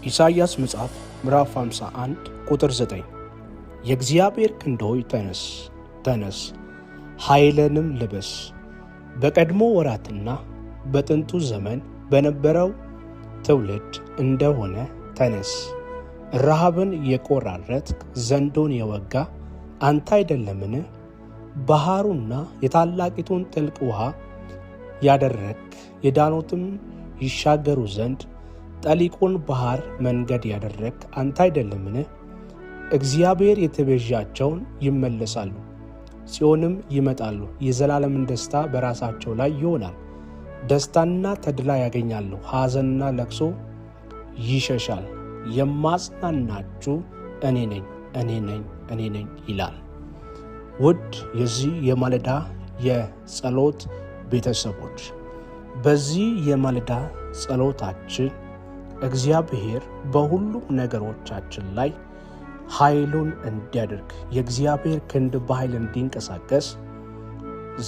ኢሳይያስ መጽሐፍ ምዕራፍ 51 ቁጥር 9፣ የእግዚአብሔር ክንድ ሆይ ተነስ፣ ተነስ፣ ኃይልንም ልበስ፣ በቀድሞ ወራትና በጥንቱ ዘመን በነበረው ትውልድ እንደሆነ ተነስ። ረሃብን የቆራረጥክ፣ ዘንዶን የወጋ አንተ አይደለምን? ባሕሩና የታላቂቱን ጥልቅ ውሃ ያደረግህ፣ የዳኑትም ይሻገሩ ዘንድ ጠሊቁን ባሕር መንገድ ያደረግህ አንተ አይደለምን? እግዚአብሔር የተቤዣቸውን ይመለሳሉ፣ ጽዮንም ይመጣሉ። የዘላለምን ደስታ በራሳቸው ላይ ይሆናል። ደስታና ተድላ ያገኛሉ፣ ሐዘንና ለቅሶ ይሸሻል። የማጽናናችሁ እኔ ነኝ፣ እኔ ነኝ፣ እኔ ነኝ ይላል። ውድ የዚህ የማለዳ የጸሎት ቤተሰቦች፣ በዚህ የማለዳ ጸሎታችን እግዚአብሔር በሁሉም ነገሮቻችን ላይ ኃይሉን እንዲያደርግ፣ የእግዚአብሔር ክንድ በኃይል እንዲንቀሳቀስ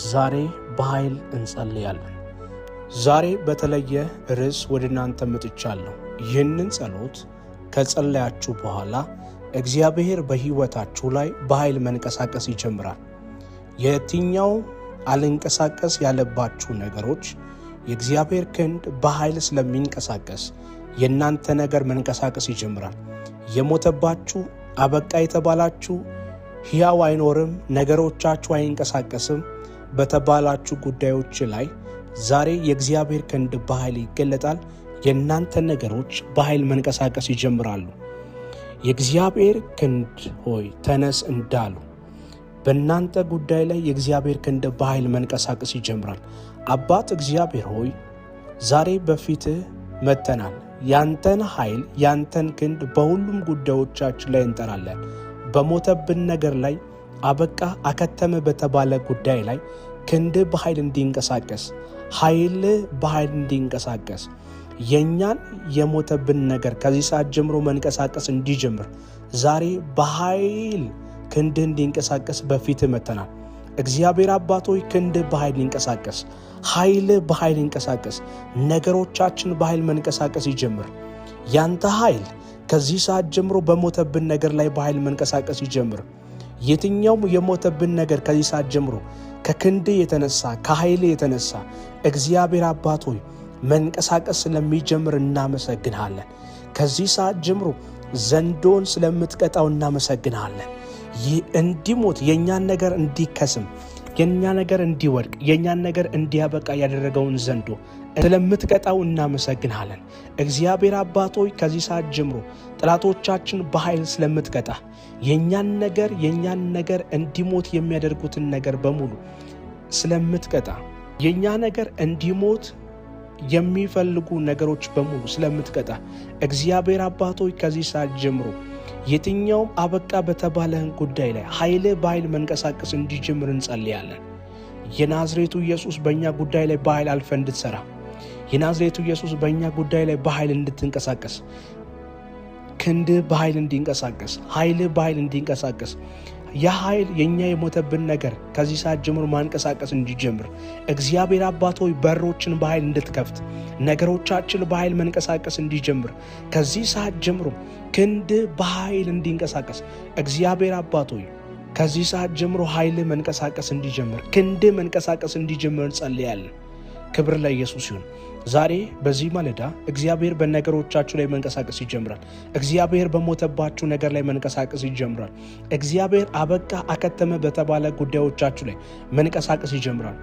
ዛሬ በኃይል እንጸልያለን። ዛሬ በተለየ ርዕስ ወደ እናንተ መጥቻለሁ። ይህንን ጸሎት ከጸለያችሁ በኋላ እግዚአብሔር በሕይወታችሁ ላይ በኃይል መንቀሳቀስ ይጀምራል። የትኛው አልንቀሳቀስ ያለባችሁ ነገሮች የእግዚአብሔር ክንድ በኃይል ስለሚንቀሳቀስ የእናንተ ነገር መንቀሳቀስ ይጀምራል። የሞተባችሁ፣ አበቃ የተባላችሁ፣ ሕያው አይኖርም፣ ነገሮቻችሁ አይንቀሳቀስም በተባላችሁ ጉዳዮች ላይ ዛሬ የእግዚአብሔር ክንድ በኃይል ይገለጣል። የእናንተ ነገሮች በኃይል መንቀሳቀስ ይጀምራሉ። የእግዚአብሔር ክንድ ሆይ ተነስ እንዳሉ በእናንተ ጉዳይ ላይ የእግዚአብሔር ክንድ በኃይል መንቀሳቀስ ይጀምራል። አባት እግዚአብሔር ሆይ፣ ዛሬ በፊትህ መጥተናል። ያንተን ኃይል፣ ያንተን ክንድ በሁሉም ጉዳዮቻችን ላይ እንጠራለን። በሞተብን ነገር ላይ፣ አበቃ አከተመ በተባለ ጉዳይ ላይ ክንድ በኃይል እንዲንቀሳቀስ፣ ኃይል በኃይል እንዲንቀሳቀስ፣ የእኛን የሞተብን ነገር ከዚህ ሰዓት ጀምሮ መንቀሳቀስ እንዲጀምር፣ ዛሬ በኃይል ክንድ እንዲንቀሳቀስ በፊትህ መጥተናል። እግዚአብሔር አባት ሆይ፣ ክንድ በኃይል ይንቀሳቀስ፣ ኃይል በኃይል ይንቀሳቀስ፣ ነገሮቻችን በኃይል መንቀሳቀስ ይጀምር። ያንተ ኃይል ከዚህ ሰዓት ጀምሮ በሞተብን ነገር ላይ በኃይል መንቀሳቀስ ይጀምር። የትኛውም የሞተብን ነገር ከዚህ ሰዓት ጀምሮ ከክንድ የተነሳ፣ ከኃይል የተነሳ እግዚአብሔር አባት ሆይ መንቀሳቀስ ስለሚጀምር እናመሰግንሃለን። ከዚህ ሰዓት ጀምሮ ዘንዶን ስለምትቀጣው እናመሰግንሃለን። ይህ እንዲሞት፣ የእኛን ነገር እንዲከስም፣ የእኛ ነገር እንዲወድቅ፣ የእኛን ነገር እንዲያበቃ ያደረገውን ዘንዶ ስለምትቀጣው እናመሰግንሃለን። እግዚአብሔር አባት ሆይ፣ ከዚህ ሰዓት ጀምሮ ጠላቶቻችን በኃይል ስለምትቀጣ፣ የእኛን ነገር እንዲሞት የሚያደርጉትን ነገር በሙሉ ስለምትቀጣ፣ የእኛ ነገር እንዲሞት የሚፈልጉ ነገሮች በሙሉ ስለምትቀጣ፣ እግዚአብሔር አባት ሆይ፣ ከዚህ ሰዓት ጀምሮ የትኛውም አበቃ በተባለህን ጉዳይ ላይ ኃይል በኃይል መንቀሳቀስ እንዲጀምር እንጸልያለን። የናዝሬቱ ኢየሱስ በእኛ ጉዳይ ላይ በኃይል አልፈህ እንድትሰራ፣ የናዝሬቱ ኢየሱስ በእኛ ጉዳይ ላይ በኃይል እንድትንቀሳቀስ፣ ክንድህ በኃይል እንዲንቀሳቀስ፣ ኃይልህ በኃይል እንዲንቀሳቀስ፣ ያ ኃይል የእኛ የሞተብን ነገር ከዚህ ሰዓት ጀምሮ ማንቀሳቀስ እንዲጀምር፣ እግዚአብሔር አባት ሆይ በሮችን በኃይል እንድትከፍት፣ ነገሮቻችን በኃይል መንቀሳቀስ እንዲጀምር፣ ከዚህ ሰዓት ጀምሮ ክንድህ በኃይል እንዲንቀሳቀስ፣ እግዚአብሔር አባት ሆይ ከዚህ ሰዓት ጀምሮ ኃይል መንቀሳቀስ እንዲጀምር፣ ክንድህ መንቀሳቀስ እንዲጀምር እንጸልያለን። ክብር ለኢየሱስ ይሁን። ዛሬ በዚህ ማለዳ እግዚአብሔር በነገሮቻችሁ ላይ መንቀሳቀስ ይጀምራል። እግዚአብሔር በሞተባችሁ ነገር ላይ መንቀሳቀስ ይጀምራል። እግዚአብሔር አበቃ አከተመ በተባለ ጉዳዮቻችሁ ላይ መንቀሳቀስ ይጀምራል።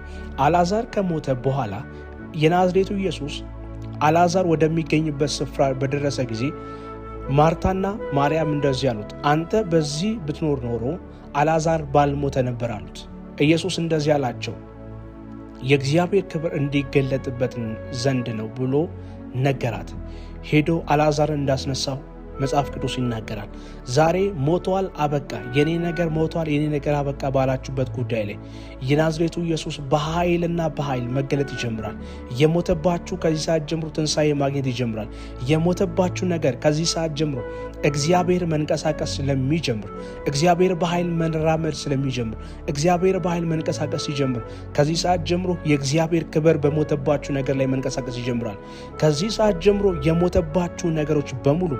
አልዓዛር ከሞተ በኋላ የናዝሬቱ ኢየሱስ አልዓዛር ወደሚገኝበት ስፍራ በደረሰ ጊዜ ማርታና ማርያም እንደዚህ አሉት፣ "አንተ በዚህ ብትኖር ኖሮ አልዓዛር ባልሞተ ነበር" አሉት። ኢየሱስ እንደዚህ አላቸው፣ የእግዚአብሔር ክብር እንዲገለጥበት ዘንድ ነው ብሎ ነገራት። ሄዶ አልዓዛርን እንዳስነሳው መጽሐፍ ቅዱስ ይናገራል። ዛሬ ሞቷል አበቃ፣ የኔ ነገር ሞቷል፣ የኔ ነገር አበቃ ባላችሁበት ጉዳይ ላይ የናዝሬቱ ኢየሱስ በኃይልና በኃይል መገለጥ ይጀምራል። የሞተባችሁ ከዚህ ሰዓት ጀምሮ ትንሣኤ ማግኘት ይጀምራል። የሞተባችሁ ነገር ከዚህ ሰዓት ጀምሮ እግዚአብሔር መንቀሳቀስ ስለሚጀምር፣ እግዚአብሔር በኃይል መራመድ ስለሚጀምር፣ እግዚአብሔር በኃይል መንቀሳቀስ ሲጀምር ከዚህ ሰዓት ጀምሮ የእግዚአብሔር ክብር በሞተባችሁ ነገር ላይ መንቀሳቀስ ይጀምራል። ከዚህ ሰዓት ጀምሮ የሞተባችሁ ነገሮች በሙሉ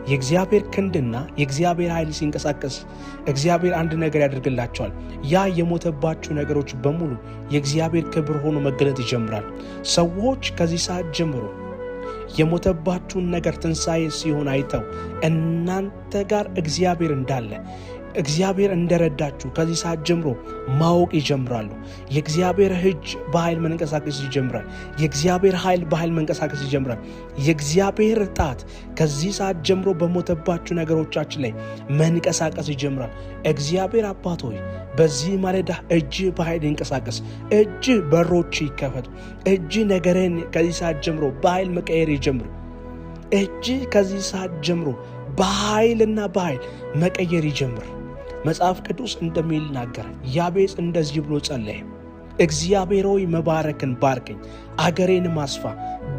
የእግዚአብሔር ክንድና የእግዚአብሔር ኃይል ሲንቀሳቀስ እግዚአብሔር አንድ ነገር ያደርግላቸዋል። ያ የሞተባችሁ ነገሮች በሙሉ የእግዚአብሔር ክብር ሆኖ መገለጥ ይጀምራል። ሰዎች ከዚህ ሰዓት ጀምሮ የሞተባችሁን ነገር ትንሣኤ ሲሆን አይተው እናንተ ጋር እግዚአብሔር እንዳለ፣ እግዚአብሔር እንደረዳችሁ ከዚህ ሰዓት ጀምሮ ማወቅ ይጀምራሉ። የእግዚአብሔር እጅ በኃይል መንቀሳቀስ ይጀምራል። የእግዚአብሔር ኃይል በኃይል መንቀሳቀስ ይጀምራል። የእግዚአብሔር ጣት ከዚህ ሰዓት ጀምሮ በሞተባችሁ ነገሮቻችን ላይ መንቀሳቀስ ይጀምራል። እግዚአብሔር አባት ሆይ፣ በዚህ ማለዳ እጅ በኃይል ይንቀሳቀስ። እጅ በሮች ይከፈቱ። እጅ ነገርን ከዚህ ሰዓት ጀምሮ በኃይል መቀየር ይጀምር። እጅ ከዚህ ሰዓት ጀምሮ በኃይልና በኃይል መቀየር ይጀምር። መጽሐፍ ቅዱስ እንደሚናገር ያቤጽ እንደዚህ ብሎ ጸለየ። እግዚአብሔር ሆይ፣ መባረክን ባርከኝ፣ አገሬን ማስፋ፣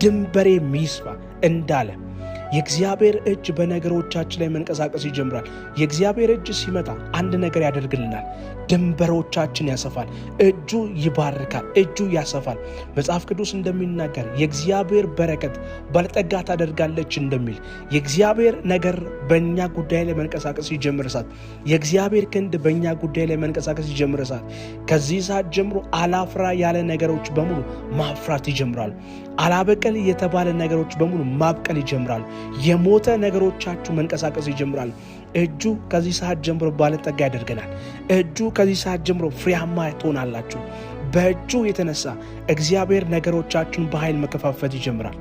ድንበሬም ይስፋ እንዳለ የእግዚአብሔር እጅ በነገሮቻችን ላይ መንቀሳቀስ ይጀምራል። የእግዚአብሔር እጅ ሲመጣ አንድ ነገር ያደርግልናል። ድንበሮቻችን ያሰፋል። እጁ ይባርካል። እጁ ያሰፋል። መጽሐፍ ቅዱስ እንደሚናገር የእግዚአብሔር በረከት ባለጠጋ ታደርጋለች እንደሚል የእግዚአብሔር ነገር በእኛ ጉዳይ ላይ መንቀሳቀስ ይጀምር ሰዓት፣ የእግዚአብሔር ክንድ በእኛ ጉዳይ ላይ መንቀሳቀስ ይጀምር ሰዓት፣ ከዚህ ሰዓት ጀምሮ አላፍራ ያለ ነገሮች በሙሉ ማፍራት ይጀምራሉ። አላበቀል የተባለ ነገሮች በሙሉ ማብቀል ይጀምራሉ። የሞተ ነገሮቻችሁ መንቀሳቀስ ይጀምራሉ። እጁ ከዚህ ሰዓት ጀምሮ ባለጠጋ ያደርገናል። እጁ ከዚህ ሰዓት ጀምሮ ፍሬያማ ትሆናላችሁ። በእጁ የተነሳ እግዚአብሔር ነገሮቻችሁን በኃይል መከፋፈት ይጀምራል።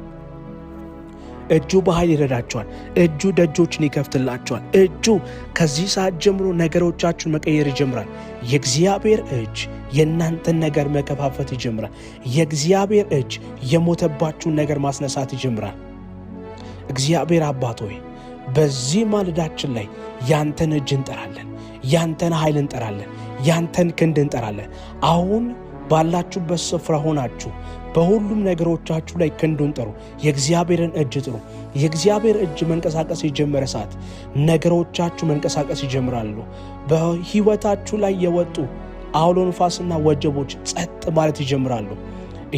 እጁ በኃይል ይረዳቸዋል። እጁ ደጆችን ይከፍትላቸዋል። እጁ ከዚህ ሰዓት ጀምሮ ነገሮቻችሁን መቀየር ይጀምራል። የእግዚአብሔር እጅ የእናንተን ነገር መከፋፈት ይጀምራል። የእግዚአብሔር እጅ የሞተባችሁን ነገር ማስነሳት ይጀምራል። እግዚአብሔር አባት ሆይ፣ በዚህ ማለዳችን ላይ ያንተን እጅ እንጠራለን፣ ያንተን ኃይል እንጠራለን፣ ያንተን ክንድ እንጠራለን። አሁን ባላችሁበት ስፍራ ሆናችሁ በሁሉም ነገሮቻችሁ ላይ ክንዱን ጥሩ፣ የእግዚአብሔርን እጅ ጥሩ። የእግዚአብሔር እጅ መንቀሳቀስ የጀመረ ሰዓት ነገሮቻችሁ መንቀሳቀስ ይጀምራሉ። በሕይወታችሁ ላይ የወጡ አውሎ ንፋስና ወጀቦች ጸጥ ማለት ይጀምራሉ።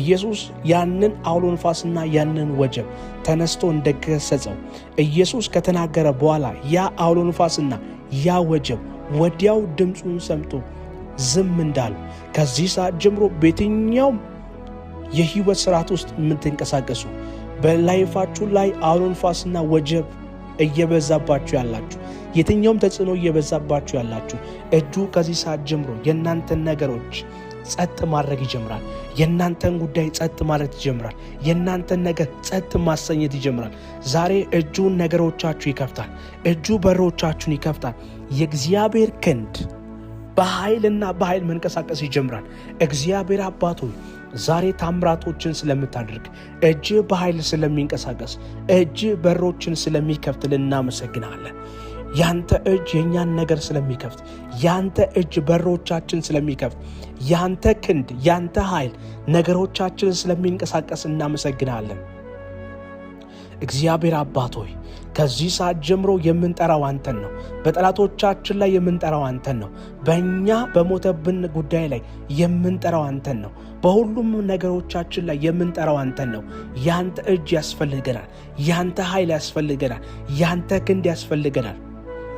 ኢየሱስ ያንን አውሎ ንፋስና ያንን ወጀብ ተነስቶ እንደገሰጸው ኢየሱስ ከተናገረ በኋላ ያ አውሎ ንፋስና ያ ወጀብ ወዲያው ድምፁን ሰምቶ ዝም እንዳሉ ከዚህ ሰዓት ጀምሮ በየትኛውም የህይወት ስርዓት ውስጥ የምትንቀሳቀሱ፣ በ life ኣችሁ ላይ አውሎ ንፋስና ወጀብ እየበዛባችሁ ያላችሁ፣ የትኛውም ተጽዕኖ እየበዛባችሁ ያላችሁ፣ እጁ ከዚህ ሰዓት ጀምሮ የእናንተን ነገሮች ጸጥ ማድረግ ይጀምራል። የእናንተን ጉዳይ ጸጥ ማለት ይጀምራል። የእናንተን ነገር ጸጥ ማሰኘት ይጀምራል። ዛሬ እጁን ነገሮቻችሁ ይከፍታል። እጁ በሮቻችሁን ይከፍታል። የእግዚአብሔር ክንድ በኃይልና በኃይል መንቀሳቀስ ይጀምራል። እግዚአብሔር አባት ሆይ፣ ዛሬ ታምራቶችን ስለምታደርግ፣ እጅ በኃይል ስለሚንቀሳቀስ፣ እጅ በሮችን ስለሚከፍት እናመሰግናለን። ያንተ እጅ የእኛን ነገር ስለሚከፍት፣ ያንተ እጅ በሮቻችን ስለሚከፍት፣ ያንተ ክንድ፣ ያንተ ኃይል ነገሮቻችንን ስለሚንቀሳቀስ እናመሰግናለን። እግዚአብሔር አባት ሆይ፣ ከዚህ ሰዓት ጀምሮ የምንጠራው አንተን ነው። በጠላቶቻችን ላይ የምንጠራው አንተን ነው። በእኛ በሞተብን ጉዳይ ላይ የምንጠራው አንተን ነው። በሁሉም ነገሮቻችን ላይ የምንጠራው አንተን ነው። ያንተ እጅ ያስፈልገናል። ያንተ ኃይል ያስፈልገናል። ያንተ ክንድ ያስፈልገናል።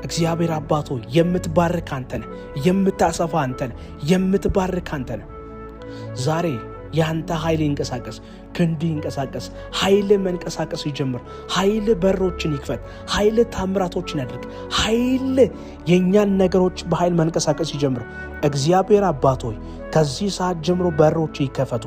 እግዚአብሔር አባት ሆይ፣ የምትባርክ አንተ ነህ። የምታሰፋ አንተ ነህ። የምትባርክ አንተ ነህ። ዛሬ ያንተ ኃይል ይንቀሳቀስ፣ ክንድ ይንቀሳቀስ፣ ኃይል መንቀሳቀስ ይጀምር። ኃይል በሮችን ይክፈት። ኃይል ታምራቶችን ያድርግ። ኃይል የእኛን ነገሮች በኃይል መንቀሳቀስ ይጀምር። እግዚአብሔር አባት ሆይ፣ ከዚህ ሰዓት ጀምሮ በሮች ይከፈቱ፣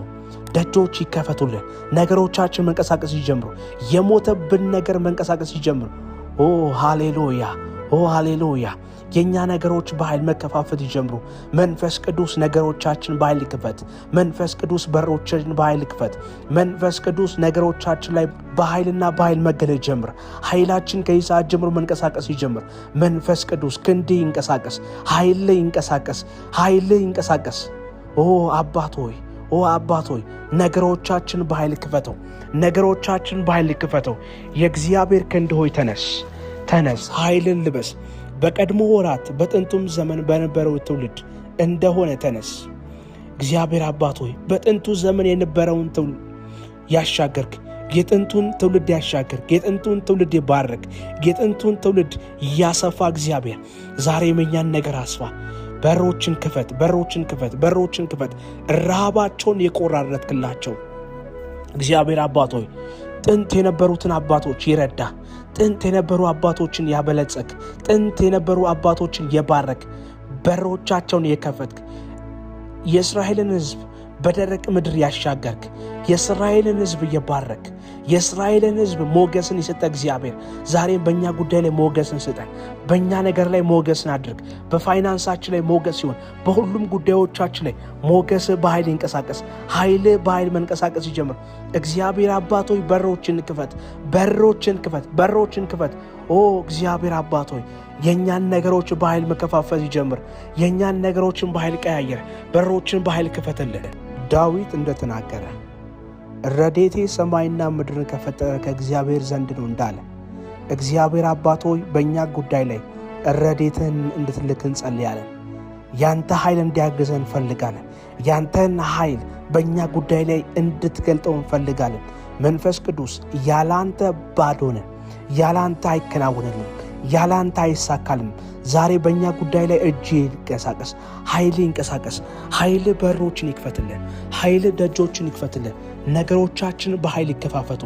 ደጆች ይከፈቱልን። ነገሮቻችን መንቀሳቀስ ይጀምሩ። የሞተብን ነገር መንቀሳቀስ ይጀምር። ኦ ሃሌሉያ! ኦ ሃሌሉያ! የእኛ ነገሮች በኃይል መከፋፈት ይጀምሩ። መንፈስ ቅዱስ ነገሮቻችን በኃይል ክፈት። መንፈስ ቅዱስ በሮችን በኃይል ክፈት። መንፈስ ቅዱስ ነገሮቻችን ላይ በኃይልና በኃይል መገለጥ ጀምር። ኃይላችን ከዚህ ሰዓት ጀምሮ መንቀሳቀስ ይጀምር። መንፈስ ቅዱስ ክንድ ይንቀሳቀስ፣ ኃይል ይንቀሳቀስ፣ ኃይል ይንቀሳቀስ። ኦ አባት ሆይ፣ ኦ አባት ሆይ፣ ነገሮቻችን በኃይል ክፈተው። ነገሮቻችን በኃይል ክፈተው። የእግዚአብሔር ክንድ ሆይ ተነስ፣ ተነስ፣ ኃይልን ልበስ። በቀድሞ ወራት በጥንቱም ዘመን በነበረው ትውልድ እንደሆነ ተነስ። እግዚአብሔር አባት ሆይ፣ በጥንቱ ዘመን የነበረውን ትውልድ ያሻገርክ፣ የጥንቱን ትውልድ ያሻገርክ፣ የጥንቱን ትውልድ የባረክ፣ የጥንቱን ትውልድ ያሰፋ እግዚአብሔር ዛሬም የእኛን ነገር አስፋ። በሮችን ክፈት፣ በሮችን ክፈት፣ በሮችን ክፈት። ረሃባቸውን የቆራረጥክላቸው እግዚአብሔር አባት ሆይ፣ ጥንት የነበሩትን አባቶች ይረዳ፣ ጥንት የነበሩ አባቶችን ያበለጸግ፣ ጥንት የነበሩ አባቶችን የባረክ፣ በሮቻቸውን የከፈትክ፣ የእስራኤልን ሕዝብ በደረቅ ምድር ያሻገርክ፣ የእስራኤልን ሕዝብ የባረክ፣ የእስራኤልን ሕዝብ ሞገስን የሰጠ እግዚአብሔር ዛሬም በእኛ ጉዳይ ላይ ሞገስን ስጠን። በእኛ ነገር ላይ ሞገስን አድርግ። በፋይናንሳችን ላይ ሞገስ ሲሆን፣ በሁሉም ጉዳዮቻችን ላይ ሞገስ በኃይል ይንቀሳቀስ። ኃይል በኃይል መንቀሳቀስ ይጀምር። እግዚአብሔር አባት ሆይ፣ በሮችን ክፈት፣ በሮችን ክፈት፣ በሮችን ክፈት። ኦ እግዚአብሔር አባት ሆይ፣ የእኛን ነገሮች በኃይል መከፋፈል ይጀምር። የእኛን ነገሮችን በኃይል ቀያየር። በሮችን በኃይል ክፈትልን። ዳዊት እንደተናገረ ረድኤቴ ሰማይና ምድርን ከፈጠረ ከእግዚአብሔር ዘንድ ነው እንዳለ፣ እግዚአብሔር አባት ሆይ፣ በእኛ ጉዳይ ላይ ረድኤትህን እንድትልክ እንጸልያለን። ያንተ ኃይል እንዲያግዘን እንፈልጋለን። ያንተን ኃይል በእኛ ጉዳይ ላይ እንድትገልጠው እንፈልጋለን። መንፈስ ቅዱስ፣ ያላንተ ባዶ ነን። ያላንተ አይከናወንልንም። ያላንተ አይሳካልም። ዛሬ በእኛ ጉዳይ ላይ እጅ ይንቀሳቀስ፣ ኃይል ይንቀሳቀስ። ኃይል በሮችን ይክፈትልን። ኃይል ደጆችን ይክፈትልን። ነገሮቻችን በኃይል ይከፋፈቱ።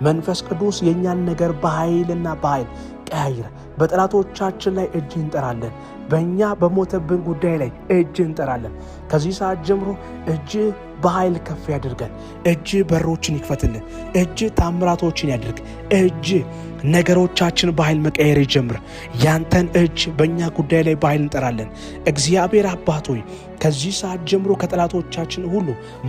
መንፈስ ቅዱስ የእኛን ነገር በኃይልና በኃይል ቀያይር። በጠላቶቻችን ላይ እጅ እንጠራለን። በእኛ በሞተብን ጉዳይ ላይ እጅ እንጠራለን። ከዚህ ሰዓት ጀምሮ እጅ በኃይል ከፍ ያድርገን። እጅ በሮችን ይክፈትልን። እጅ ታምራቶችን ያድርግ። እጅ ነገሮቻችን በኃይል መቀየር ይጀምር። ያንተን እጅ በእኛ ጉዳይ ላይ በኃይል እንጠራለን። እግዚአብሔር አባት ሆይ፣ ከዚህ ሰዓት ጀምሮ ከጠላቶቻችን ሁሉ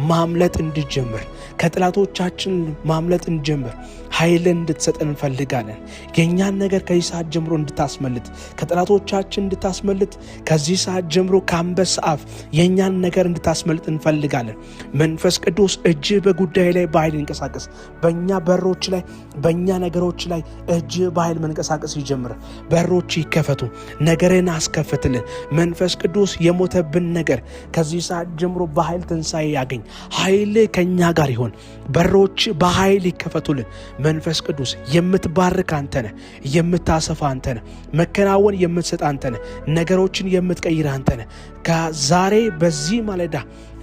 ማምለጥ እንድጀምር፣ ከጠላቶቻችን ማምለጥ እንጀምር፣ ኃይልን እንድትሰጠን እንፈልጋለን። የእኛን ነገር ከዚህ ሰዓት ጀምሮ እንድታስመልጥ፣ ከጠላቶቻችን እንድታስመልጥ፣ ከዚህ ሰዓት ጀምሮ ከአንበሳ አፍ የእኛን ነገር እንድታስመልጥ እንፈልጋለን። መንፈስ ቅዱስ፣ እጅ በጉዳይ ላይ በኃይል ይንቀሳቀስ። በእኛ በሮች ላይ፣ በእኛ ነገሮች ላይ እጅ በኃይል መንቀሳቀስ ይጀምር። በሮች ይከፈቱ። ነገርን አስከፍትልን። መንፈስ ቅዱስ፣ የሞተብን ነገር ከዚህ ሰዓት ጀምሮ በኃይል ትንሣኤ ያገኝ። ኃይል ከእኛ ጋር ይሆን። በሮች በኃይል ይከፈቱልን። መንፈስ ቅዱስ፣ የምትባርክ አንተ ነህ። የምታሰፋ አንተ ነህ። መከናወን የምትሰጥ አንተ ነህ። ነገሮችን የምትቀይር አንተ ነህ። ከዛሬ በዚህ ማለዳ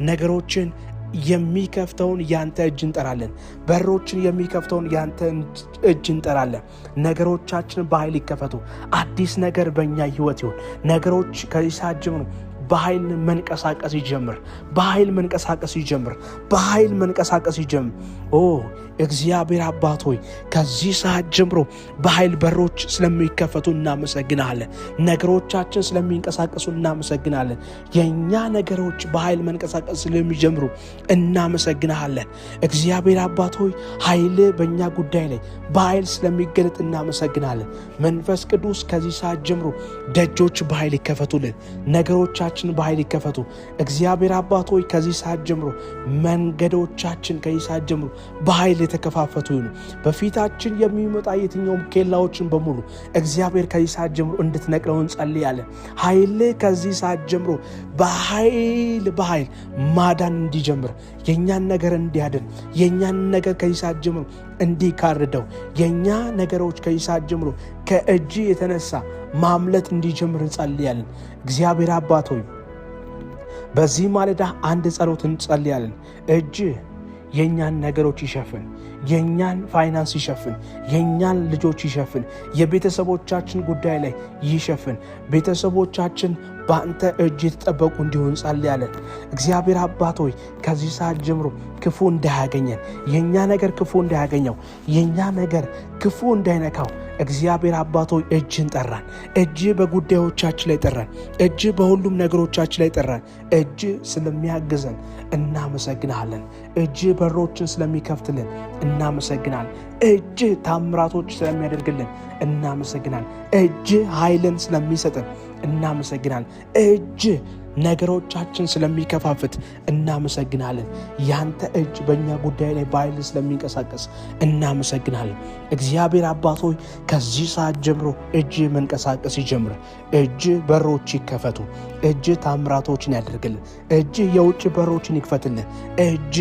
ነገሮችን የሚከፍተውን ያንተ እጅ እንጠራለን። በሮችን የሚከፍተውን ያንተ እጅ እንጠራለን። ነገሮቻችን በኃይል ይከፈቱ። አዲስ ነገር በእኛ ህይወት ይሁን። ነገሮች ከዚህ ሰዓት ጀምሮ በኃይል መንቀሳቀስ ይጀምር። በኃይል መንቀሳቀስ ይጀምር። በኃይል መንቀሳቀስ ይጀምር። ኦ እግዚአብሔር አባት ሆይ፣ ከዚህ ሰዓት ጀምሮ በኃይል በሮች ስለሚከፈቱ እናመሰግናለን። ነገሮቻችን ስለሚንቀሳቀሱ እናመሰግናለን። የእኛ ነገሮች በኃይል መንቀሳቀስ ስለሚጀምሩ እናመሰግናለን። እግዚአብሔር አባት ሆይ፣ ኃይል በእኛ ጉዳይ ላይ በኃይል ስለሚገለጥ እናመሰግናለን። መንፈስ ቅዱስ፣ ከዚህ ሰዓት ጀምሮ ደጆች በኃይል ይከፈቱልን። ነገሮቻችን በኃይል ይከፈቱ። እግዚአብሔር አባት ሆይ፣ ከዚህ ሰዓት ጀምሮ መንገዶቻችን ከዚህ ሰዓት ጀምሮ በኃይል የተከፋፈቱ ይሁኑ። በፊታችን የሚመጣ የትኛውም ኬላዎችን በሙሉ እግዚአብሔር ከዚህ ሰዓት ጀምሮ እንድትነቅለው እንጸልያለን። ኃይል ከዚህ ሰዓት ጀምሮ በኃይል በኃይል ማዳን እንዲጀምር፣ የእኛን ነገር እንዲያድን፣ የእኛን ነገር ከዚህ ሰዓት ጀምሮ እንዲካርደው፣ የእኛ ነገሮች ከዚህ ሰዓት ጀምሮ ከእጅ የተነሳ ማምለጥ እንዲጀምር እንጸልያለን። እግዚአብሔር አባት ሆይ፣ በዚህ ማለዳ አንድ ጸሎት እንጸልያለን። እጅ የእኛን ነገሮች ይሸፍን፣ የእኛን ፋይናንስ ይሸፍን፣ የእኛን ልጆች ይሸፍን፣ የቤተሰቦቻችን ጉዳይ ላይ ይሸፍን። ቤተሰቦቻችን በአንተ እጅ የተጠበቁ እንዲሆን ጸልያለን። እግዚአብሔር አባት ሆይ ከዚህ ሰዓት ጀምሮ ክፉ እንዳያገኘን፣ የእኛ ነገር ክፉ እንዳያገኘው፣ የእኛ ነገር ክፉ እንዳይነካው እግዚአብሔር አባት ሆይ እጅን ጠራን። እጅ በጉዳዮቻችን ላይ ጠራን። እጅ በሁሉም ነገሮቻችን ላይ ጠራን። እጅ ስለሚያግዘን እናመሰግናለን። እጅ በሮችን ስለሚከፍትልን እናመሰግናለን። እጅ ታምራቶች ስለሚያደርግልን እናመሰግናለን። እጅ ኃይልን ስለሚሰጥን እናመሰግናለን። እጅ ነገሮቻችን ስለሚከፋፍት እናመሰግናለን። ያንተ እጅ በእኛ ጉዳይ ላይ በኃይል ስለሚንቀሳቀስ እናመሰግናለን። እግዚአብሔር አባት ሆይ ከዚህ ሰዓት ጀምሮ እጅ መንቀሳቀስ ይጀምር። እጅ በሮች ይከፈቱ። እጅ ታምራቶችን ያደርግልን። እጅ የውጭ በሮችን ይክፈትልን። እጅ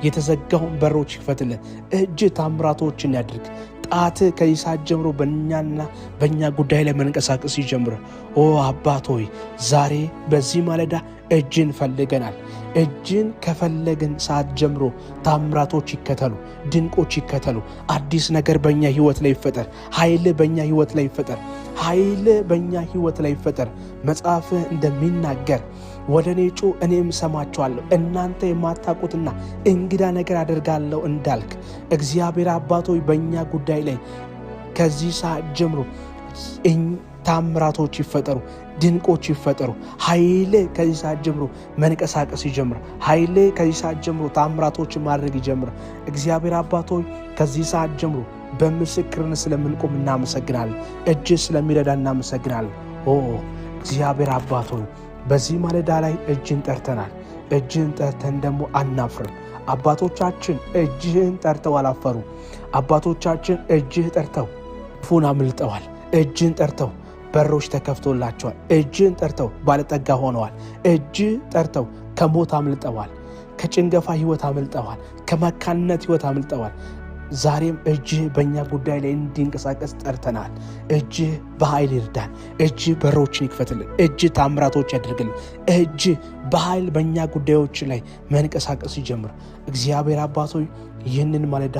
የተዘጋውን በሮች ይክፈትልን። እጅ ታምራቶችን ያድርግ። ጣት ከዚህ ሰዓት ጀምሮ በእኛና በእኛ ጉዳይ ላይ መንቀሳቀስ ይጀምር። ኦ አባት ሆይ ዛሬ በዚህ ማለዳ እጅን ፈልገናል። እጅን ከፈለግን ሰዓት ጀምሮ ታምራቶች ይከተሉ፣ ድንቆች ይከተሉ። አዲስ ነገር በእኛ ሕይወት ላይ ይፈጠር። ኃይል በእኛ ሕይወት ላይ ይፈጠር። ኃይል በእኛ ሕይወት ላይ ይፈጠር። መጽሐፍህ እንደሚናገር ወደ እኔ ጩ እኔም እሰማችኋለሁ፣ እናንተ የማታውቁትና እንግዳ ነገር አደርጋለሁ እንዳልክ እግዚአብሔር አባት ሆይ በእኛ ጉዳይ ላይ ከዚህ ሰዓት ጀምሮ ታምራቶች ይፈጠሩ፣ ድንቆች ይፈጠሩ። ኃይል ከዚህ ሰዓት ጀምሮ መንቀሳቀስ ይጀምር። ኃይል ከዚህ ሰዓት ጀምሮ ታምራቶችን ማድረግ ይጀምር። እግዚአብሔር አባት ሆይ ከዚህ ሰዓት ጀምሮ በምስክርነት ስለምንቆም እናመሰግናለን። እጅ ስለሚረዳ እናመሰግናለን። ኦ እግዚአብሔር አባት ሆይ በዚህ ማለዳ ላይ እጅን ጠርተናል። እጅን ጠርተን ደግሞ አናፍርም። አባቶቻችን እጅህን ጠርተው አላፈሩ። አባቶቻችን እጅህ ጠርተው ክፉን አምልጠዋል። እጅን ጠርተው በሮች ተከፍቶላቸዋል። እጅህን ጠርተው ባለጠጋ ሆነዋል። እጅህ ጠርተው ከሞት አምልጠዋል። ከጭንገፋ ሕይወት አምልጠዋል። ከመካንነት ሕይወት አምልጠዋል። ዛሬም እጅህ በእኛ ጉዳይ ላይ እንዲንቀሳቀስ ጠርተናል። እጅህ በኃይል ይርዳን። እጅህ በሮችን ይክፈትልን። እጅህ ታምራቶች ያደርግልን። እጅህ በኃይል በእኛ ጉዳዮች ላይ መንቀሳቀስ ይጀምር። እግዚአብሔር አባት ሆይ ይህንን ማለዳ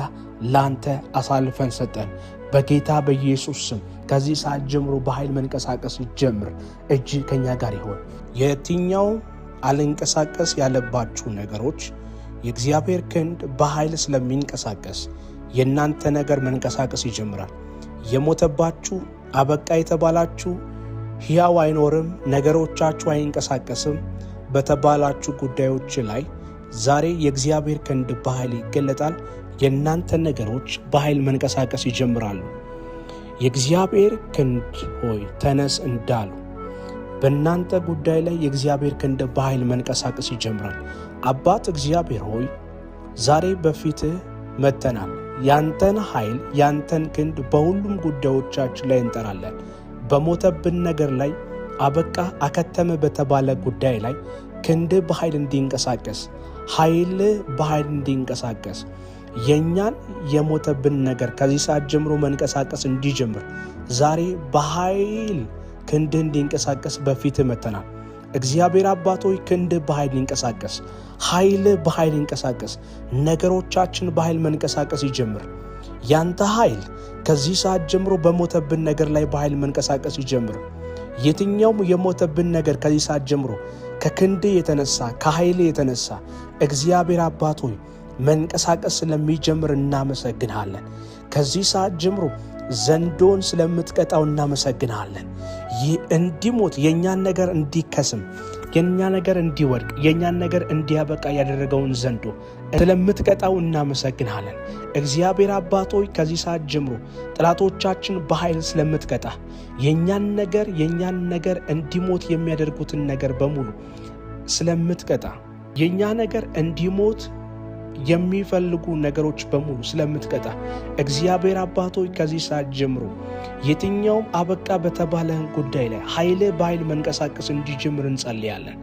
ላንተ አሳልፈን ሰጠን። በጌታ በኢየሱስ ስም ከዚህ ሰዓት ጀምሮ በኃይል መንቀሳቀስ ይጀምር። እጅህ ከኛ ጋር ይሆን። የትኛው አልንቀሳቀስ ያለባችሁ ነገሮች የእግዚአብሔር ክንድ በኃይል ስለሚንቀሳቀስ የእናንተ ነገር መንቀሳቀስ ይጀምራል። የሞተባችሁ አበቃ የተባላችሁ ሕያው አይኖርም፣ ነገሮቻችሁ አይንቀሳቀስም በተባላችሁ ጉዳዮች ላይ ዛሬ የእግዚአብሔር ክንድ በኃይል ይገለጣል። የእናንተ ነገሮች በኃይል መንቀሳቀስ ይጀምራሉ። የእግዚአብሔር ክንድ ሆይ ተነስ እንዳሉ በእናንተ ጉዳይ ላይ የእግዚአብሔር ክንድ በኃይል መንቀሳቀስ ይጀምራል። አባት እግዚአብሔር ሆይ ዛሬ በፊትህ መጥተናል። ያንተን ኃይል ያንተን ክንድ በሁሉም ጉዳዮቻችን ላይ እንጠራለን። በሞተብን ነገር ላይ አበቃ አከተመ በተባለ ጉዳይ ላይ ክንድ በኃይል እንዲንቀሳቀስ፣ ኃይል በኃይል እንዲንቀሳቀስ፣ የእኛን የሞተብን ነገር ከዚህ ሰዓት ጀምሮ መንቀሳቀስ እንዲጀምር ዛሬ በኃይል ክንድህ እንዲንቀሳቀስ በፊትህ መጥተናል። እግዚአብሔር አባት ሆይ ክንድህ በኃይል ይንቀሳቀስ፣ ኃይል በኃይል ይንቀሳቀስ፣ ነገሮቻችን በኃይል መንቀሳቀስ ይጀምር። ያንተ ኃይል ከዚህ ሰዓት ጀምሮ በሞተብን ነገር ላይ በኃይል መንቀሳቀስ ይጀምር። የትኛውም የሞተብን ነገር ከዚህ ሰዓት ጀምሮ ከክንድህ የተነሳ ከኃይል የተነሳ እግዚአብሔር አባት ሆይ መንቀሳቀስ ስለሚጀምር እናመሰግንሃለን። ከዚህ ሰዓት ጀምሮ ዘንዶን ስለምትቀጣው እናመሰግንሃለን። ይህ እንዲሞት የእኛን ነገር እንዲከስም የእኛ ነገር እንዲወድቅ የእኛን ነገር እንዲያበቃ ያደረገውን ዘንዶ ስለምትቀጣው እናመሰግንሃለን። እግዚአብሔር አባት ሆይ ከዚህ ሰዓት ጀምሮ ጠላቶቻችን በኃይል ስለምትቀጣ የእኛን ነገር እንዲሞት የሚያደርጉትን ነገር በሙሉ ስለምትቀጣ የእኛ ነገር እንዲሞት የሚፈልጉ ነገሮች በሙሉ ስለምትቀጣ እግዚአብሔር አባት ሆይ ከዚህ ሰዓት ጀምሮ የትኛውም አበቃ በተባለ ጉዳይ ላይ ኃይል በኃይል መንቀሳቀስ እንዲጀምር እንጸልያለን።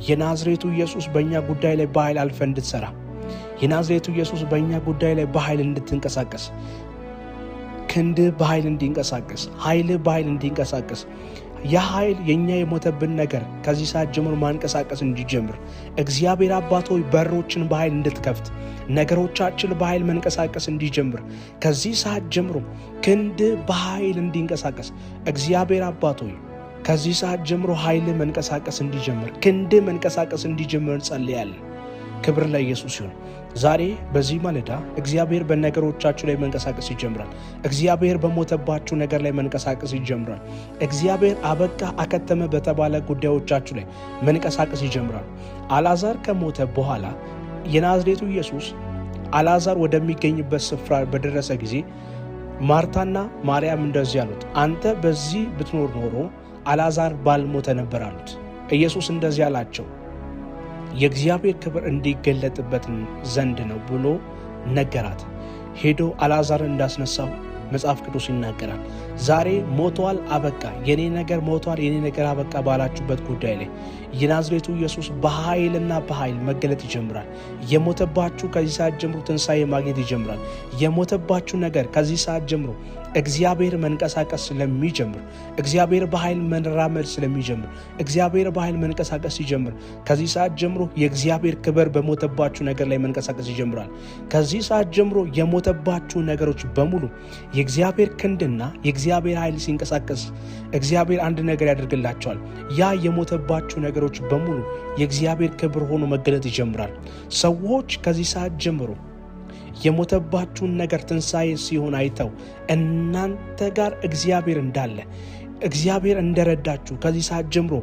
የናዝሬቱ ኢየሱስ በእኛ ጉዳይ ላይ በኃይል አልፈ እንድትሰራ፣ የናዝሬቱ ኢየሱስ በእኛ ጉዳይ ላይ በኃይል እንድትንቀሳቀስ፣ ክንድህ በኃይል እንዲንቀሳቀስ፣ ኃይልህ በኃይል እንዲንቀሳቀስ፣ ያ ኃይል የእኛ የሞተብን ነገር ከዚህ ሰዓት ጀምሮ ማንቀሳቀስ እንዲጀምር እግዚአብሔር አባት ሆይ በሮችን በኃይል እንድትከፍት፣ ነገሮቻችን በኃይል መንቀሳቀስ እንዲጀምር ከዚህ ሰዓት ጀምሮ ክንድ በኃይል እንዲንቀሳቀስ እግዚአብሔር አባት ሆይ ከዚህ ሰዓት ጀምሮ ኃይል መንቀሳቀስ እንዲጀምር፣ ክንድ መንቀሳቀስ እንዲጀምር እንጸልያለን። ክብር ለኢየሱስ ይሁን። ዛሬ በዚህ ማለዳ እግዚአብሔር በነገሮቻችሁ ላይ መንቀሳቀስ ይጀምራል። እግዚአብሔር በሞተባችሁ ነገር ላይ መንቀሳቀስ ይጀምራል። እግዚአብሔር አበቃ አከተመ በተባለ ጉዳዮቻችሁ ላይ መንቀሳቀስ ይጀምራል። አልዓዛር ከሞተ በኋላ የናዝሬቱ ኢየሱስ አልዓዛር ወደሚገኝበት ስፍራ በደረሰ ጊዜ ማርታና ማርያም እንደዚህ አሉት፣ አንተ በዚህ ብትኖር ኖሮ አልዓዛር ባልሞተ ነበር አሉት። ኢየሱስ እንደዚህ አላቸው፣ የእግዚአብሔር ክብር እንዲገለጥበት ዘንድ ነው ብሎ ነገራት። ሄዶ አልዓዛርን እንዳስነሳው መጽሐፍ ቅዱስ ይናገራል። ዛሬ ሞቷል፣ አበቃ፣ የኔ ነገር ሞቷል፣ የኔ ነገር አበቃ ባላችሁበት ጉዳይ ላይ የናዝሬቱ ኢየሱስ በኃይልና በኃይል መገለጥ ይጀምራል። የሞተባችሁ ከዚህ ሰዓት ጀምሮ ትንሣኤ ማግኘት ይጀምራል። የሞተባችሁ ነገር ከዚህ ሰዓት ጀምሮ እግዚአብሔር መንቀሳቀስ ስለሚጀምር፣ እግዚአብሔር በኃይል መራመድ ስለሚጀምር፣ እግዚአብሔር በኃይል መንቀሳቀስ ሲጀምር ከዚህ ሰዓት ጀምሮ የእግዚአብሔር ክብር በሞተባችሁ ነገር ላይ መንቀሳቀስ ይጀምራል። ከዚህ ሰዓት ጀምሮ የሞተባችሁ ነገሮች በሙሉ የእግዚአብሔር ክንድና የእግዚአብሔር ኃይል ሲንቀሳቀስ እግዚአብሔር አንድ ነገር ያደርግላቸዋል። ያ የሞተባችሁ ነገሮች በሙሉ የእግዚአብሔር ክብር ሆኖ መገለጥ ይጀምራል። ሰዎች ከዚህ ሰዓት ጀምሮ የሞተባችሁን ነገር ትንሣኤ ሲሆን አይተው እናንተ ጋር እግዚአብሔር እንዳለ፣ እግዚአብሔር እንደረዳችሁ ከዚህ ሰዓት ጀምሮ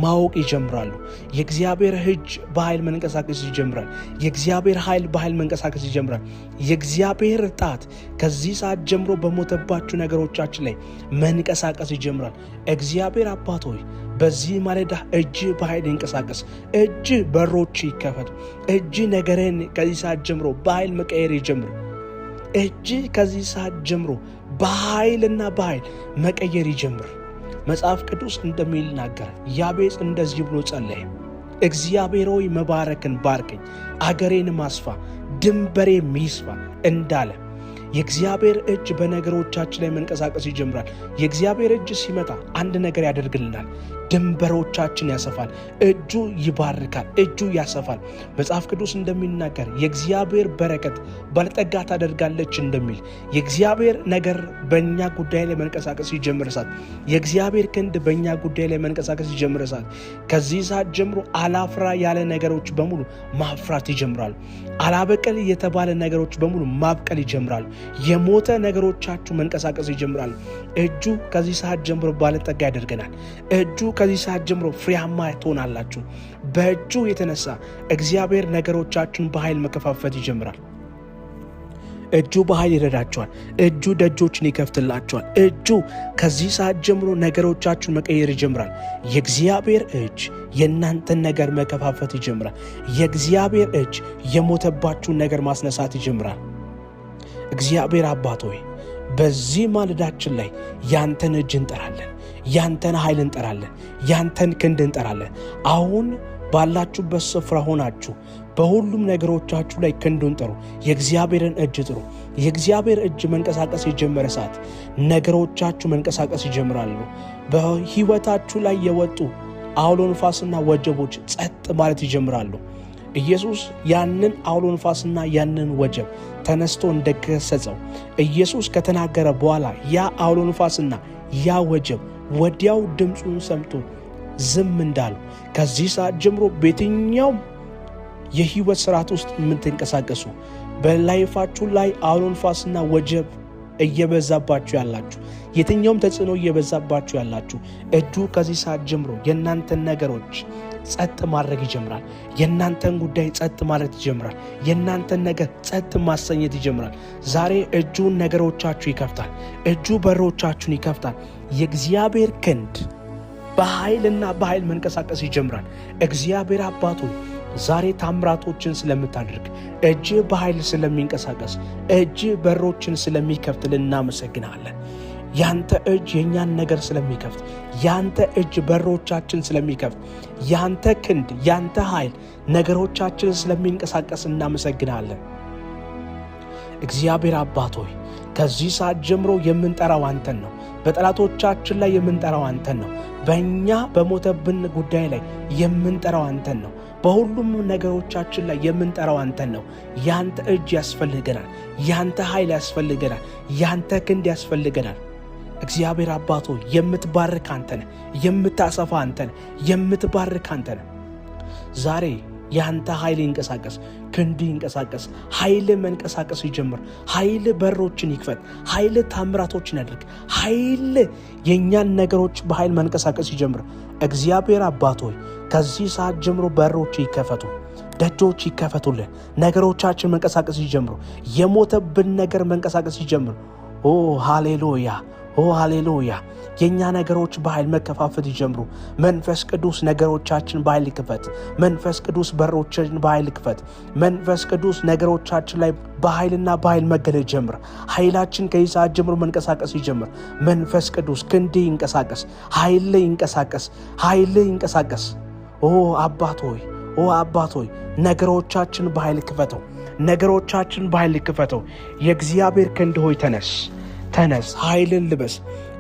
ማወቅ ይጀምራሉ። የእግዚአብሔር እጅ በኃይል መንቀሳቀስ ይጀምራል። የእግዚአብሔር ኃይል በኃይል መንቀሳቀስ ይጀምራል። የእግዚአብሔር ጣት ከዚህ ሰዓት ጀምሮ በሞተባችሁ ነገሮቻችን ላይ መንቀሳቀስ ይጀምራል። እግዚአብሔር አባት ሆይ፣ በዚህ ማለዳ እጅ በኃይል ይንቀሳቀስ። እጅ በሮች ይከፈቱ። እጅ ነገርን ከዚህ ሰዓት ጀምሮ በኃይል መቀየር ይጀምር። እጅ ከዚህ ሰዓት ጀምሮ በኃይልና በኃይል መቀየር ይጀምር። መጽሐፍ ቅዱስ እንደሚናገር ያቤጽ እንደዚህ ብሎ ጸለየ። እግዚአብሔር ሆይ፣ መባረክን ባርከኝ፣ አገሬንም አስፋ፣ ድንበሬም ይስፋ እንዳለ የእግዚአብሔር እጅ በነገሮቻችን ላይ መንቀሳቀስ ይጀምራል። የእግዚአብሔር እጅ ሲመጣ አንድ ነገር ያደርግልናል። ድንበሮቻችን ያሰፋል። እጁ ይባርካል። እጁ ያሰፋል። መጽሐፍ ቅዱስ እንደሚናገር የእግዚአብሔር በረከት ባለጠጋ ታደርጋለች እንደሚል፣ የእግዚአብሔር ነገር በእኛ ጉዳይ ላይ መንቀሳቀስ ይጀምር ሰዓት፣ የእግዚአብሔር ክንድ በእኛ ጉዳይ ላይ መንቀሳቀስ ይጀምር ሰዓት፣ ከዚህ ሰዓት ጀምሮ አላፍራ ያለ ነገሮች በሙሉ ማፍራት ይጀምራሉ። አላበቀል የተባለ ነገሮች በሙሉ ማብቀል ይጀምራሉ። የሞተ ነገሮቻችሁ መንቀሳቀስ ይጀምራሉ። እጁ ከዚህ ሰዓት ጀምሮ ባለጠጋ ያደርገናል። እጁ ከዚህ ሰዓት ጀምሮ ፍሬያማ ትሆናላችሁ። በእጁ የተነሳ እግዚአብሔር ነገሮቻችሁን በኃይል መከፋፈት ይጀምራል። እጁ በኃይል ይረዳቸዋል። እጁ ደጆችን ይከፍትላቸዋል። እጁ ከዚህ ሰዓት ጀምሮ ነገሮቻችሁን መቀየር ይጀምራል። የእግዚአብሔር እጅ የእናንተን ነገር መከፋፈት ይጀምራል። የእግዚአብሔር እጅ የሞተባችሁን ነገር ማስነሳት ይጀምራል። እግዚአብሔር አባት ሆይ፣ በዚህ ማለዳችን ላይ ያንተን እጅ እንጠራለን። ያንተን ኃይል እንጠራለን። ያንተን ክንድ እንጠራለን። አሁን ባላችሁበት ስፍራ ሆናችሁ በሁሉም ነገሮቻችሁ ላይ ክንዱን ጥሩ። የእግዚአብሔርን እጅ ጥሩ። የእግዚአብሔር እጅ መንቀሳቀስ የጀመረ ሰዓት ነገሮቻችሁ መንቀሳቀስ ይጀምራሉ። በሕይወታችሁ ላይ የወጡ አውሎ ንፋስና ወጀቦች ጸጥ ማለት ይጀምራሉ። ኢየሱስ ያንን አውሎ ንፋስና ያንን ወጀብ ተነስቶ እንደገሰጸው፣ ኢየሱስ ከተናገረ በኋላ ያ አውሎ ንፋስና ያ ወጀብ ወዲያው ድምፁን ሰምቶ ዝም እንዳሉ፣ ከዚህ ሰዓት ጀምሮ በየትኛውም የህይወት ስርዓት ውስጥ የምትንቀሳቀሱ፣ በ life ኣችሁ ላይ አውሎ ንፋስና ወጀብ እየበዛባችሁ ያላችሁ፣ የትኛውም ተጽዕኖ እየበዛባችሁ ያላችሁ፣ እጁ ከዚህ ሰዓት ጀምሮ የእናንተን ነገሮች ጸጥ ማድረግ ይጀምራል። የእናንተን ጉዳይ ጸጥ ማለት ይጀምራል። የእናንተን ነገር ጸጥ ማሰኘት ይጀምራል። ዛሬ እጁን ነገሮቻችሁ ይከፍታል። እጁ በሮቻችሁን ይከፍታል። የእግዚአብሔር ክንድ በኃይልና በኃይል መንቀሳቀስ ይጀምራል። እግዚአብሔር አባቱ፣ ዛሬ ታምራቶችን ስለምታደርግ፣ እጅ በኃይል ስለሚንቀሳቀስ፣ እጅ በሮችን ስለሚከፍት እናመሰግናለን። ያንተ እጅ የእኛን ነገር ስለሚከፍት፣ ያንተ እጅ በሮቻችን ስለሚከፍት፣ ያንተ ክንድ፣ ያንተ ኃይል ነገሮቻችን ስለሚንቀሳቀስ እናመሰግናለን። እግዚአብሔር አባት ሆይ፣ ከዚህ ሰዓት ጀምሮ የምንጠራው አንተን ነው። በጠላቶቻችን ላይ የምንጠራው አንተን ነው። በእኛ በሞተብን ጉዳይ ላይ የምንጠራው አንተን ነው። በሁሉም ነገሮቻችን ላይ የምንጠራው አንተን ነው። ያንተ እጅ ያስፈልገናል። ያንተ ኃይል ያስፈልገናል። ያንተ ክንድ ያስፈልገናል። እግዚአብሔር አባት ሆይ የምትባርክ አንተ ነህ፣ የምታሰፋ አንተ ነህ፣ የምትባርክ አንተ ነህ። ዛሬ ያንተ ኃይል ይንቀሳቀስ፣ ክንድ ይንቀሳቀስ፣ ኃይል መንቀሳቀስ ይጀምር። ኃይል በሮችን ይክፈት፣ ኃይል ታምራቶችን ያድርግ፣ ኃይል የእኛን ነገሮች በኃይል መንቀሳቀስ ይጀምር። እግዚአብሔር አባት ሆይ ከዚህ ሰዓት ጀምሮ በሮች ይከፈቱ፣ ደጆች ይከፈቱልን፣ ነገሮቻችን መንቀሳቀስ ይጀምሩ። የሞተብን ነገር መንቀሳቀስ ይጀምር። ኦ ሃሌሉያ፣ ኦ ሃሌሉያ። የእኛ ነገሮች በኃይል መከፋፈት ይጀምሩ። መንፈስ ቅዱስ ነገሮቻችን በኃይል ይክፈት። መንፈስ ቅዱስ በሮችን በኃይል ይክፈት። መንፈስ ቅዱስ ነገሮቻችን ላይ በኃይልና በኃይል መገለጥ ጀምር። ኃይላችን ከዚህ ሰዓት ጀምሮ መንቀሳቀስ ይጀምር። መንፈስ ቅዱስ ክንድ ይንቀሳቀስ፣ ኃይል ይንቀሳቀስ፣ ኃይል ይንቀሳቀስ። ኦ አባት ሆይ፣ ኦ አባት ሆይ ነገሮቻችን በኃይል ክፈተው። ነገሮቻችን በኃይል ክፈተው። የእግዚአብሔር ክንድ ሆይ ተነስ፣ ተነስ፣ ኃይልን ልበስ።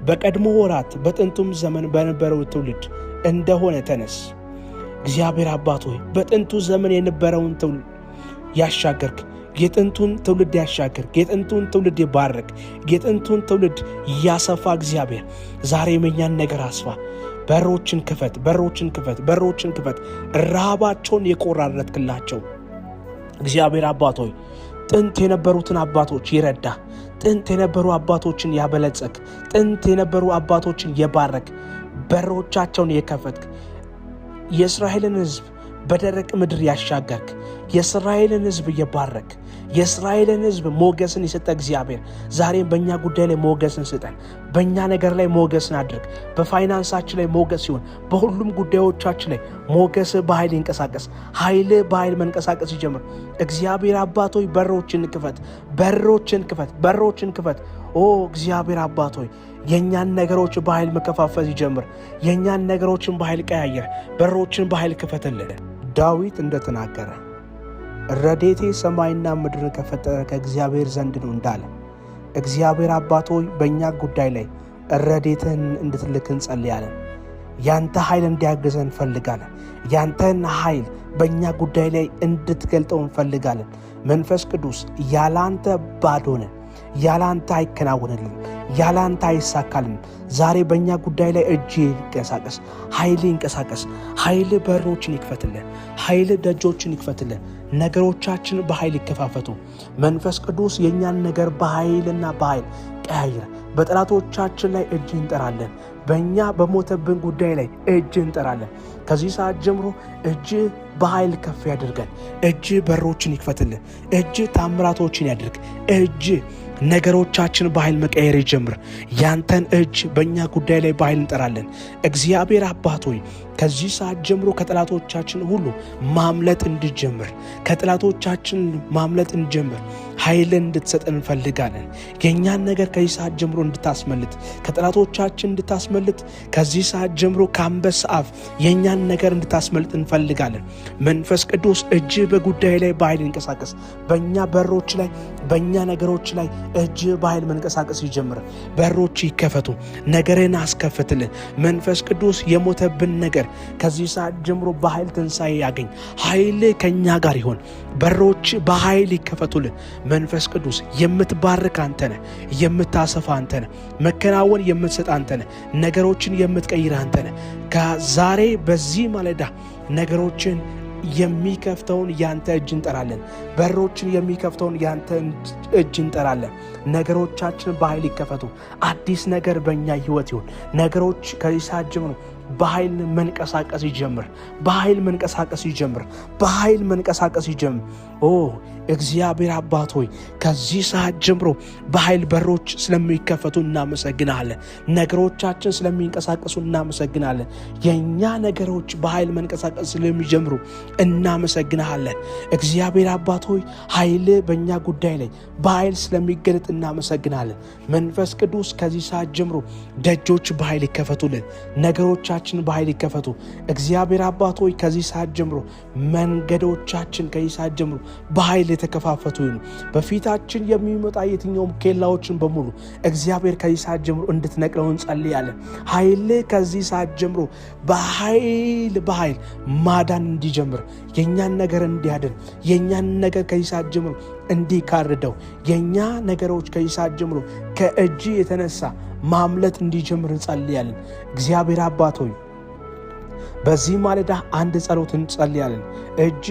በቀድሞ ወራት በጥንቱም ዘመን በነበረው ትውልድ እንደሆነ ተነስ። እግዚአብሔር አባት ሆይ በጥንቱ ዘመን የነበረውን ትውልድ ያሻገርክ፣ የጥንቱን ትውልድ ያሻገርክ፣ የጥንቱን ትውልድ የባረክ፣ የጥንቱን ትውልድ ያሰፋ እግዚአብሔር ዛሬም የእኛን ነገር አስፋ። በሮችን ክፈት፣ በሮችን ክፈት፣ በሮችን ክፈት። ረሃባቸውን የቆራረጥክላቸው እግዚአብሔር አባት ሆይ ጥንት የነበሩትን አባቶች ይረዳ፣ ጥንት የነበሩ አባቶችን ያበለጸግ፣ ጥንት የነበሩ አባቶችን የባረክ፣ በሮቻቸውን የከፈትክ፣ የእስራኤልን ሕዝብ በደረቅ ምድር ያሻገርክ፣ የእስራኤልን ሕዝብ የባረክ፣ የእስራኤልን ሕዝብ ሞገስን የሰጠ እግዚአብሔር ዛሬም በእኛ ጉዳይ ላይ ሞገስን ስጠን። በእኛ ነገር ላይ ሞገስን አድርግ። በፋይናንሳችን ላይ ሞገስ ሲሆን፣ በሁሉም ጉዳዮቻችን ላይ ሞገስ በኃይል ይንቀሳቀስ፣ ኃይል በኃይል መንቀሳቀስ ይጀምር። እግዚአብሔር አባት ሆይ በሮችን ክፈት፣ በሮችን ክፈት፣ በሮችን ክፈት። ኦ እግዚአብሔር አባት ሆይ የእኛን ነገሮች በኃይል መከፋፈል ይጀምር። የእኛን ነገሮችን በኃይል ቀያየር፣ በሮችን በኃይል ክፈትልን። ዳዊት እንደተናገረ ረድኤቴ ሰማይና ምድርን ከፈጠረ ከእግዚአብሔር ዘንድ ነው እንዳለ እግዚአብሔር አባት ሆይ በእኛ ጉዳይ ላይ ረድኤትህን እንድትልክ እንጸልያለን። ያንተ ኃይል እንዲያግዘን እንፈልጋለን። ያንተን ኃይል በእኛ ጉዳይ ላይ እንድትገልጠው እንፈልጋለን። መንፈስ ቅዱስ ያላንተ ባዶ ነን። ያላንተ አይከናወንልን፣ ያላንተ አይሳካልን። ዛሬ በእኛ ጉዳይ ላይ እጅ ይንቀሳቀስ፣ ኃይል ይንቀሳቀስ። ኃይል በሮችን ይክፈትልን፣ ኃይል ደጆችን ይክፈትልን። ነገሮቻችን በኃይል ይከፋፈቱ። መንፈስ ቅዱስ የእኛን ነገር በኃይልና በኃይል ቀያይር። በጠላቶቻችን ላይ እጅ እንጠራለን። በእኛ በሞተብን ጉዳይ ላይ እጅ እንጠራለን። ከዚህ ሰዓት ጀምሮ እጅ በኃይል ከፍ ያድርገን። እጅ በሮችን ይክፈትልን። እጅ ታምራቶችን ያድርግ። እጅ ነገሮቻችን በኃይል መቀየር ይጀምር። ያንተን እጅ በእኛ ጉዳይ ላይ በኃይል እንጠራለን። እግዚአብሔር አባት ሆይ ከዚህ ሰዓት ጀምሮ ከጠላቶቻችን ሁሉ ማምለጥ እንድጀምር፣ ከጠላቶቻችን ማምለጥ እንጀምር፣ ኃይልን እንድትሰጠን እንፈልጋለን። የእኛን ነገር ከዚህ ሰዓት ጀምሮ እንድታስመልጥ፣ ከጠላቶቻችን እንድታስመልጥ፣ ከዚህ ሰዓት ጀምሮ ከአንበሳ አፍ የእኛን ነገር እንድታስመልጥ እንፈልጋለን። መንፈስ ቅዱስ እጅ በጉዳይ ላይ በኃይል ይንቀሳቀስ። በእኛ በሮች ላይ፣ በእኛ ነገሮች ላይ እጅ በኃይል መንቀሳቀስ ይጀምር። በሮች ይከፈቱ። ነገርን አስከፍትልን። መንፈስ ቅዱስ የሞተብን ነገር ከዚህ ሰዓት ጀምሮ በኃይል ትንሣኤ ያገኝ። ኃይል ከእኛ ጋር ይሆን። በሮች በኃይል ይከፈቱልን። መንፈስ ቅዱስ የምትባርክ አንተ ነህ፣ የምታሰፋ አንተ ነህ፣ መከናወን የምትሰጥ አንተ ነህ፣ ነገሮችን የምትቀይር አንተ ነህ። ከዛሬ በዚህ ማለዳ ነገሮችን የሚከፍተውን ያንተ እጅ እንጠራለን። በሮችን የሚከፍተውን ያንተ እጅ እንጠራለን። ነገሮቻችን በኃይል ይከፈቱ። አዲስ ነገር በእኛ ሕይወት ይሁን። ነገሮች ከዚህ ሰዓት ጀምሮ በኃይል መንቀሳቀስ ይጀምር። በኃይል መንቀሳቀስ ይጀምር። በኃይል መንቀሳቀስ ይጀምር። ኦ እግዚአብሔር አባት ሆይ ከዚህ ሰዓት ጀምሮ በኃይል በሮች ስለሚከፈቱ እናመሰግናለን። ነገሮቻችን ስለሚንቀሳቀሱ እናመሰግናለን። የእኛ ነገሮች በኃይል መንቀሳቀስ ስለሚጀምሩ እናመሰግናለን። እግዚአብሔር አባት ሆይ ኃይል በእኛ ጉዳይ ላይ በኃይል ስለሚገለጥ እናመሰግናለን። መንፈስ ቅዱስ ከዚህ ሰዓት ጀምሮ ደጆች በኃይል ይከፈቱልን። ነገሮቻችን በኃይል ይከፈቱ። እግዚአብሔር አባት ሆይ ከዚህ ሰዓት ጀምሮ መንገዶቻችን ከዚህ ሰዓት ጀምሮ በኃይል የተከፋፈቱ ይሁኑ። በፊታችን የሚመጣ የትኛውም ኬላዎችን በሙሉ እግዚአብሔር ከዚህ ሰዓት ጀምሮ እንድትነቅለው እንጸልያለን። ኃይል ከዚህ ሰዓት ጀምሮ በኃይል በኃይል ማዳን እንዲጀምር፣ የእኛን ነገር እንዲያድን፣ የእኛን ነገር ከዚህ ሰዓት ጀምሮ እንዲካርደው፣ የእኛ ነገሮች ከዚህ ሰዓት ጀምሮ ከእጅ የተነሳ ማምለጥ እንዲጀምር እንጸልያለን። እግዚአብሔር አባት ሆይ በዚህ ማለዳ አንድ ጸሎት እንጸልያለን። እጅ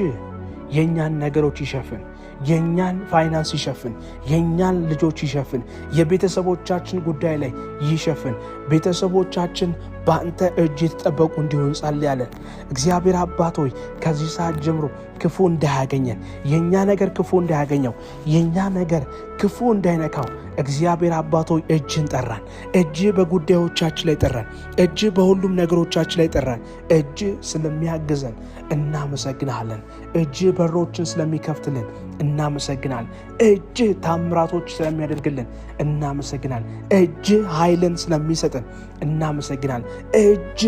የእኛን ነገሮች ይሸፍን፣ የእኛን ፋይናንስ ይሸፍን፣ የእኛን ልጆች ይሸፍን፣ የቤተሰቦቻችን ጉዳይ ላይ ይሸፍን። ቤተሰቦቻችን በአንተ እጅ የተጠበቁ እንዲሆን እንጸልያለን። እግዚአብሔር አባት ሆይ ከዚህ ሰዓት ጀምሮ ክፉ እንዳያገኘን፣ የእኛ ነገር ክፉ እንዳያገኘው፣ የእኛ ነገር ክፉ እንዳይነካው እግዚአብሔር አባት ሆይ እጅን ጠራን። እጅ በጉዳዮቻችን ላይ ጠራን። እጅ በሁሉም ነገሮቻችን ላይ ጠራን። እጅ ስለሚያግዘን እናመሰግናለን። እጅ በሮችን ስለሚከፍትልን እናመሰግናለን። እጅ ታምራቶች ስለሚያደርግልን እናመሰግናለን። እጅ ኃይልን ስለሚሰጥን እናመሰግናለን። እጅ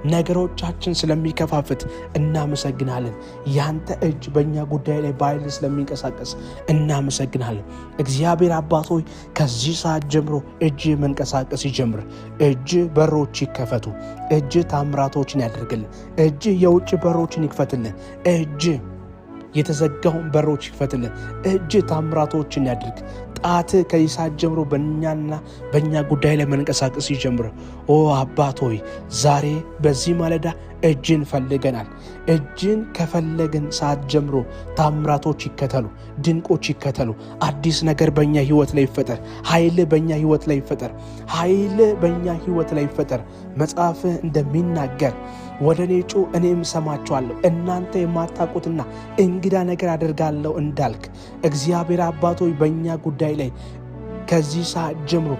ነገሮቻችን ስለሚከፋፍት እናመሰግናለን። ያንተ እጅ በእኛ ጉዳይ ላይ በኃይል ስለሚንቀሳቀስ እናመሰግናለን። እግዚአብሔር አባት ሆይ ከዚህ ሰዓት ጀምሮ እጅ መንቀሳቀስ ይጀምር። እጅ በሮች ይከፈቱ። እጅ ታምራቶችን ያደርግልን። እጅ የውጭ በሮችን ይክፈትልን። እጅ የተዘጋውን በሮች ይክፈትልን። እጅ ታምራቶችን ያድርግ። ጣት ከዚህ ሰዓት ጀምሮ በእኛና በእኛ ጉዳይ ላይ መንቀሳቀስ ይጀምር። ኦ አባት ሆይ ዛሬ በዚህ ማለዳ እጅን ፈልገናል። እጅን ከፈለግን ሰዓት ጀምሮ ታምራቶች ይከተሉ፣ ድንቆች ይከተሉ። አዲስ ነገር በእኛ ህይወት ላይ ይፈጠር። ኃይል በእኛ ህይወት ላይ ይፈጠር። ኃይል በእኛ ህይወት ላይ ይፈጠር። መጽሐፍህ እንደሚናገር ወደ እኔ ጩ እኔም እሰማችኋለሁ፣ እናንተ የማታውቁትና እንግዳ ነገር አደርጋለሁ እንዳልክ እግዚአብሔር አባት ሆይ በእኛ ጉዳይ ላይ ከዚህ ሰዓት ጀምሮ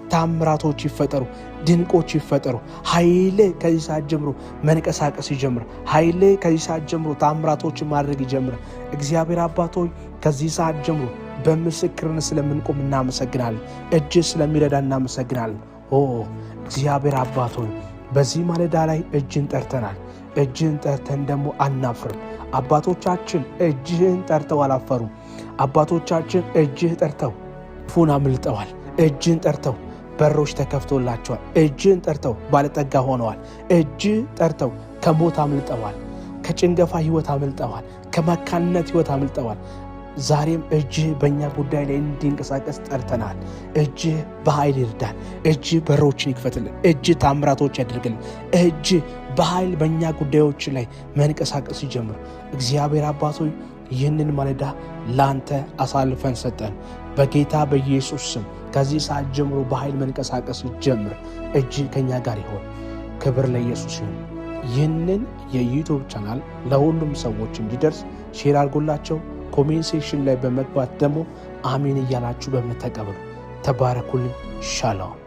ታምራቶች ይፈጠሩ፣ ድንቆች ይፈጠሩ። ኃይል ከዚህ ሰዓት ጀምሮ መንቀሳቀስ ይጀምር። ኃይል ከዚህ ሰዓት ጀምሮ ታምራቶችን ማድረግ ይጀምር። እግዚአብሔር አባት ሆይ ከዚህ ሰዓት ጀምሮ በምስክርነት ስለምንቆም እናመሰግናለን። እጅ ስለሚረዳ እናመሰግናለን። ኦ እግዚአብሔር አባት ሆይ በዚህ ማለዳ ላይ እጅን ጠርተናል። እጅህን ጠርተን ደግሞ አናፍርም። አባቶቻችን እጅህን ጠርተው አላፈሩም። አባቶቻችን እጅህ ጠርተው ክፉን አምልጠዋል። እጅህን ጠርተው በሮች ተከፍቶላቸዋል። እጅህን ጠርተው ባለጠጋ ሆነዋል። እጅህ ጠርተው ከሞት አምልጠዋል። ከጭንገፋ ሕይወት አምልጠዋል። ከመካንነት ሕይወት አምልጠዋል። ዛሬም እጅህ በእኛ ጉዳይ ላይ እንዲንቀሳቀስ ጠርተናል። እጅህ በኃይል ይርዳል። እጅህ በሮችን ይክፈትልን። እጅህ ታምራቶች ያደርግልን። እጅህ በኃይል በእኛ ጉዳዮች ላይ መንቀሳቀስ ይጀምር። እግዚአብሔር አባት ሆይ ይህንን ማለዳ ላንተ አሳልፈን ሰጠን። በጌታ በኢየሱስ ስም ከዚህ ሰዓት ጀምሮ በኃይል መንቀሳቀስ ይጀምር። እጅህ ከእኛ ጋር ይሆን። ክብር ለኢየሱስ ይሁን። ይህንን የ YouTube channel ለሁሉም ሰዎች እንዲደርስ share አድርጎላቸው። Comment section ላይ በመግባት ደግሞ አሜን እያላችሁ በእምነት ተቀበሉ። ተባረኩልኝ። ሻሎም።